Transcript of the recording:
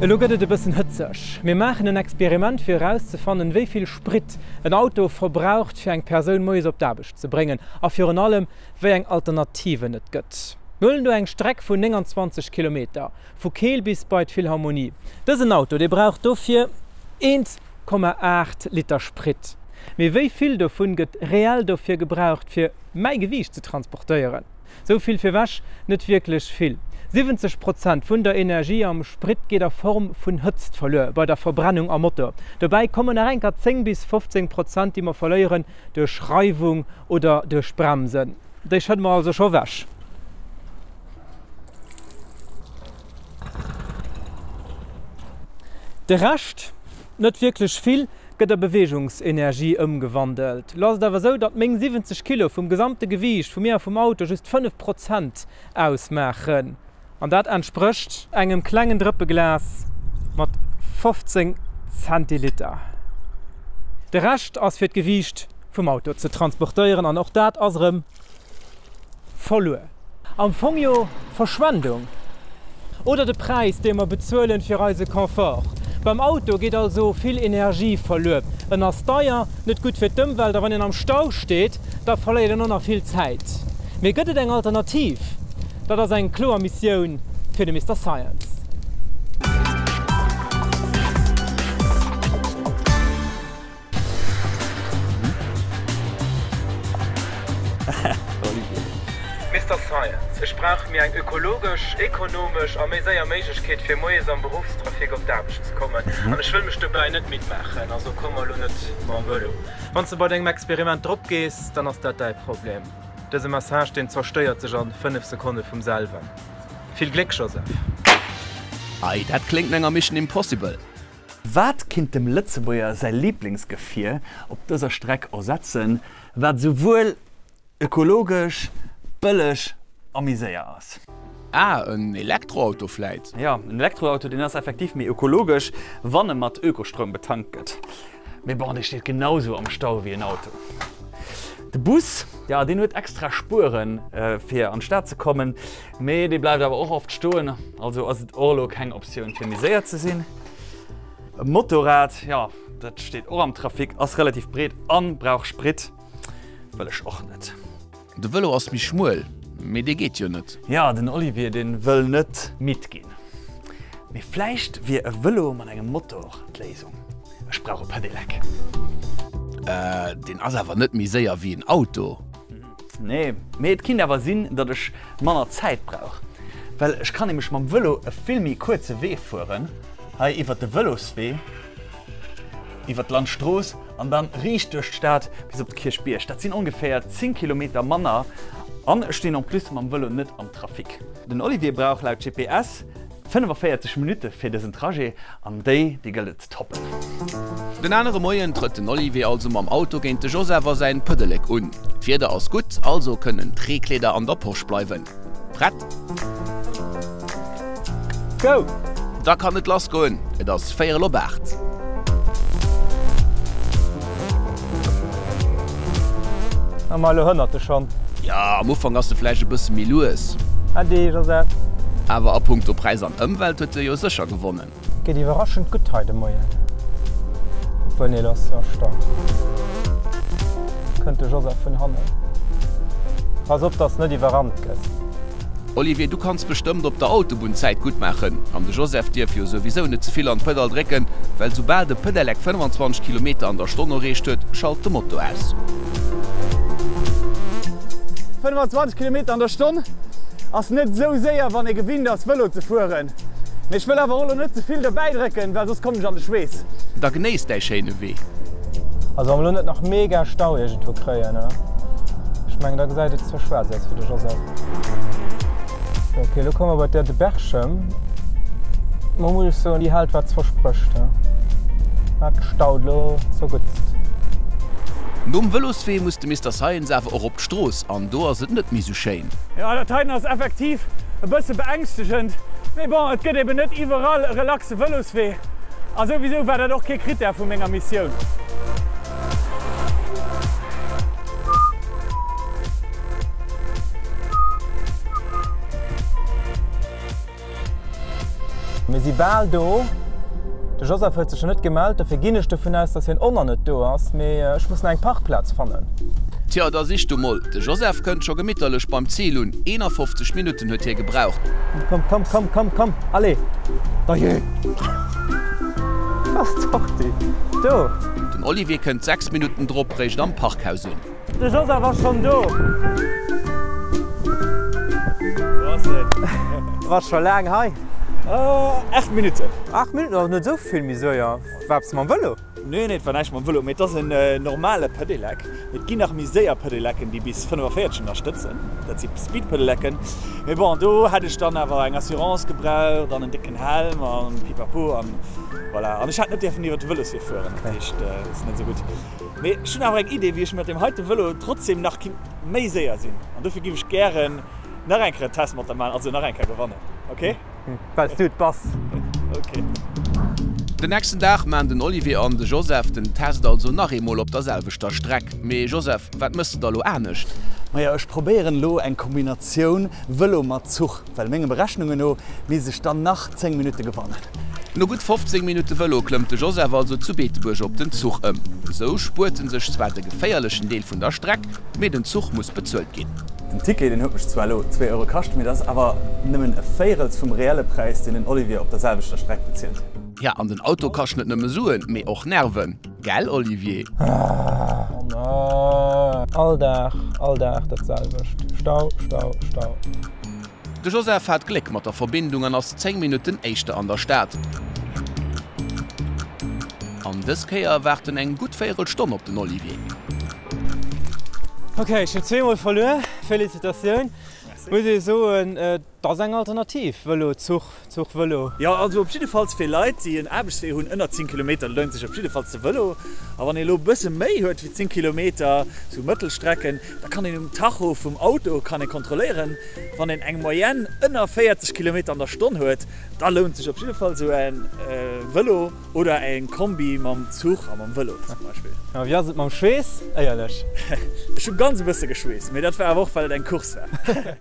Elo gëtt et e bëssen hëtzeg. Mir maachen en Experiment fir erauszefannen, wéi vill Sprit en Auto verbraucht fir eng Persoun moies op d'Aarbecht ze bréngen a virun allem wéi eng Alternativen et gëtt. Mir huelen do eng Streck vun 29 Kilometer, vu Keel bis bei d'Philharmonie. Dësen Auto, dee brauch dofir 1,8 Liter Sprit. Mee wéi vill dovun gëtt reell dofir gebraucht fir mäi Gewiicht ze transportéieren? Sou vill virwech, net wierklech vill. 70 Prozent vun der Energie am Sprit geet a Form vun Hëtzt verluer bei der Verbrennung am Motor. Dobäi kommen nach enker 10 bis 15 Prozent, déi mer verléieren duerch Reiwung oder duerch Bremsen. Déi schëdde mer also scho wech. De Rescht, net wierklech vill, gëtt a Beweegungsenergie ëmgewandelt. Lo ass et awer esou, datt meng 70 Kilo vum gesamte Gewiicht vu mir a vum Auto just 5 Prozent ausmaachen. An dat entsprécht engem klengen Drëppeglas mat 15 Zentiliter. De Rescht ass fir d'Gewiicht vum Auto ze transportéieren an och dat ass erëm Verluer. Am Fong jo Verschwendung. Oder de Präis, dee mer bezuelen fir eise Confort. Beim Auto geet also vill Energie verluer. En ass deier, net gutt fir d'Ëmwelt a wann een am Stau steet, da verléiert een och nach vill Zäit. Mee gëtt et eng Alternativ? Dat ass eng kloer Missioun fir de Mister Science. Mister Science, ech brauch mir eng ökologesch, ekonomesch a méi séier Méiglechkeet fir moies am Beruffstrafic op d'Aarbecht ze kommen. An ech wëll mech dobäi net midd maachen, also komm mer elo net mam Vëlo. Wann s de bei dengem Experiment drop gees, dann ass dat däi Problem. Dëse Message, deen zerstéiert sech an 5 Sekonne vum selwen. Vill Gléck, Joseph! Ei, dat kléngt no enger Mission Impossible. Wat kinnt dem Lëtzebuerger säi Liblingsgefier op dëser Streck ersetzen, wat esouwuel ökologesch, bëlleg a méi séier ass? Ah, en Elektroauto vläit? Jo, en Elektroauto, deen ass effektiv méi ökologesch, wann e mat Ökostroum betankt gëtt. Mee bon, dee steet genau sou am Stau wéi en Auto. De Bus, jo, deen huet extra Spueren, fir an d'Stad ze kommen, Mee dee bleift awer och oft stoen, also ass et och elo keng Optioun fir méi séier ze sinn. E Motorrad, jo dat steet och am Trafic, ass relativ breet an brauch Sprit, wëll ech och net. De Vëlo ass méi schmuel, mee dee geet jo net. Jo, den Olivier deen wëll net midd ginn. Mee vläicht wier e Vëlo mat engem Motor d'Léisung. Ech brauch e Pedelec. Äh, deen ass awer net méi séier wéi en Auto. Nee, mee et kinnt awer sinn, datt ech manner Zäit brauch, well ech kann nämlech mam Vëlo e vill méi kuerze Wee fueren, hei iwwert de Vëloswee, iwwert d'Landstrooss an dann riicht duerch d'Stad bis op de Kierchbierg. Dat sinn ongeféier 10 Kilometer manner an ech stinn en plus mam Vëlo net am Trafic. Den Olivier brauch laut GPS 45 Minutte fir dësen Trajet an déi, déi gëllt et ze toppen. Den anere Moien trëtt den Olivier also mam Auto géint de Joseph a säin Pedelec un. D'Wieder ass gutt, also kënnen d'Reekleeder an der Posch bleiwen. Prett? Go! Da kann et lass goen, et ass véierel op 8. A ma elo hënnert e schonn. Jo, am Ufank ass e vläicht e bësse méi lues. Äddi, Joseph. Awer a punkto Präis an Ëmwelt huet e jo sécher gewonnen. Geet iwwerraschend gutt hei de Moien. Obwuel, nee, lass ass Stau. Kënnt de Joseph vun hannen. Pass op, dass net iwwerrannt gëss. Olivier, du kanns bestëmmt op der Autobunn Zäit gutt maachen. An de Joseph dierf jo souwisou net ze vill an d'Pedall drécken, well soubal de Pedelec 25 Kilometer an der Stonn erreecht huet, schalt de Moto aus. 25 Kilometer an der Stonn ass net esou séier, wann ee gewinnt ass Vëlo ze fueren. Mee ech wëll awer och elo net ze vill dobäi drécken, well soss kommen ech an de Schweess. Da genéiss däi schéine Wee. Also wa mer elo net nach mega Stau iergendwou kréien, ech mengen da gesäit et ze schwaarz aus fir de Joseph. Ok, elo komme mer bei d'Aire de Berchem. Mo muss ech soen, déi hält wat se versprécht. Dat staut elo zerguttst. Nom Vëloswee muss de Mister Science awer och op d'Strooss an do ass et net méi sou schéin. Jo, dat heiten ass effektiv e bësse beängschtegend, mee bon, et gëtt eben net iwwerall e relaxe Vëloswee a souwisou war dat och kee Critère vu menger Missioun. Mir si bal do. De Joseph huet sech nach net gemellt, dofir ginn ech dovun aus, dass hien och nach net do ass. Mee ech muss nach eng Parkplaz fannen. Tjo, da sich du mol. De Joseph kënnt scho gemitterlech beim Zil un. 51 Minutten huet hie gebraucht. Komm, komm, komm, komm, komm, allez! Dajee! Ass d'Sortie do? Den Olivier kënnt 6 Minutten drop réischt am Parkhaus un. De Joseph ass schonn do. Do ass en. Bass scho laang hei? 8 Minutten. 8 Minutten ass net esou vill méi séier. War eppes mam Vëlo? Nee, nee, et war näischt mam Vëlo, mee et ass en normale Pedelec. Et ginn nach méi séier Pedelecen, déi bis 45 ënnerstëtzen. Dat si Speed-Pedelecen. Mee bon, do hätt ech dann awer eng Assurance gebraucht an en décken Helm an pipapo an voilà. An ech hätt net dierfen iwwer de Vëloswee fueren, dat heescht, ass net esou gutt. Mee ech hunn awer eng Idee, wéi ech mat deem heite Vëlo trotzdem nach kinnt méi séier sinn. An dofir giff ech gären nach eng Kéier en Test mat der maachen, also nach eng Kéier gewannen. Ok? Well s du et bass. Ok. Den nächsten Dag maan den Olivier an de Joseph den Test also nach eemol op der selwechter Streck. Mee Joseph, wat mëss de da lo anescht? Majo, ech probéieren elo eng Kombinatioun Vëlo mat Zuch, well menge Berechnungen no misst ech dann nach 10 Minutte gewannen. No gutt 15 Minutte Vëlo klëmmt de Joseph also zu Beetebuerg op den Zuch ëm. Esou spuert en sech zwar de geféierlechen Deel vun der Streck, mee den Zuch muss bezuelt ginn. Den Ticket, deen huet mech zwar elo 2 Euro kascht, mee dat ass awer nëmmen e Véirels vum reelle Präis, deen den Olivier op der selwechter Streck bezilt. Ja, an den Auto kascht net nëmme Suen, mee och Nerven, gell Olivier? All Dag, all Dag dat selwecht, Stau, Stau, Stau. De Joseph hat Gléck mat der Verbindung an ass 10 Minutten éischter an der Stad. An dës Kéier waarten eng gutt véierel Stonn op den Olivier. Ok, ech hunn zweemol verluer, Felicitatioun. Muss ee soen, et ass eng Alternativ, Vëlo, Zuch, Zuch, Vëlo. Jo, also op jiddefalls fir Leit, déi en Aarbechtswee hunn ënner 10 Kilometer, lount sech op jiddefalls de Vëlo. A wann ee elo e bësse méi huet wéi 10 Kilometer, sou Mëttelstrecken, da kann een um Tacho vum Auto kann ee kontrolléieren, Wann een eng Moyenne ënner 40 Kilometer an der Stonn huet, da lount sech op jidde Fall esou e Vëlo oder eng Kombi mam Zuch a mam Vëlo zum Beispill. A wéi ass et mam Schweess, éierlech? Ech hu ganz e bësse geschweesst, mee dat war awer och well et eng Course war.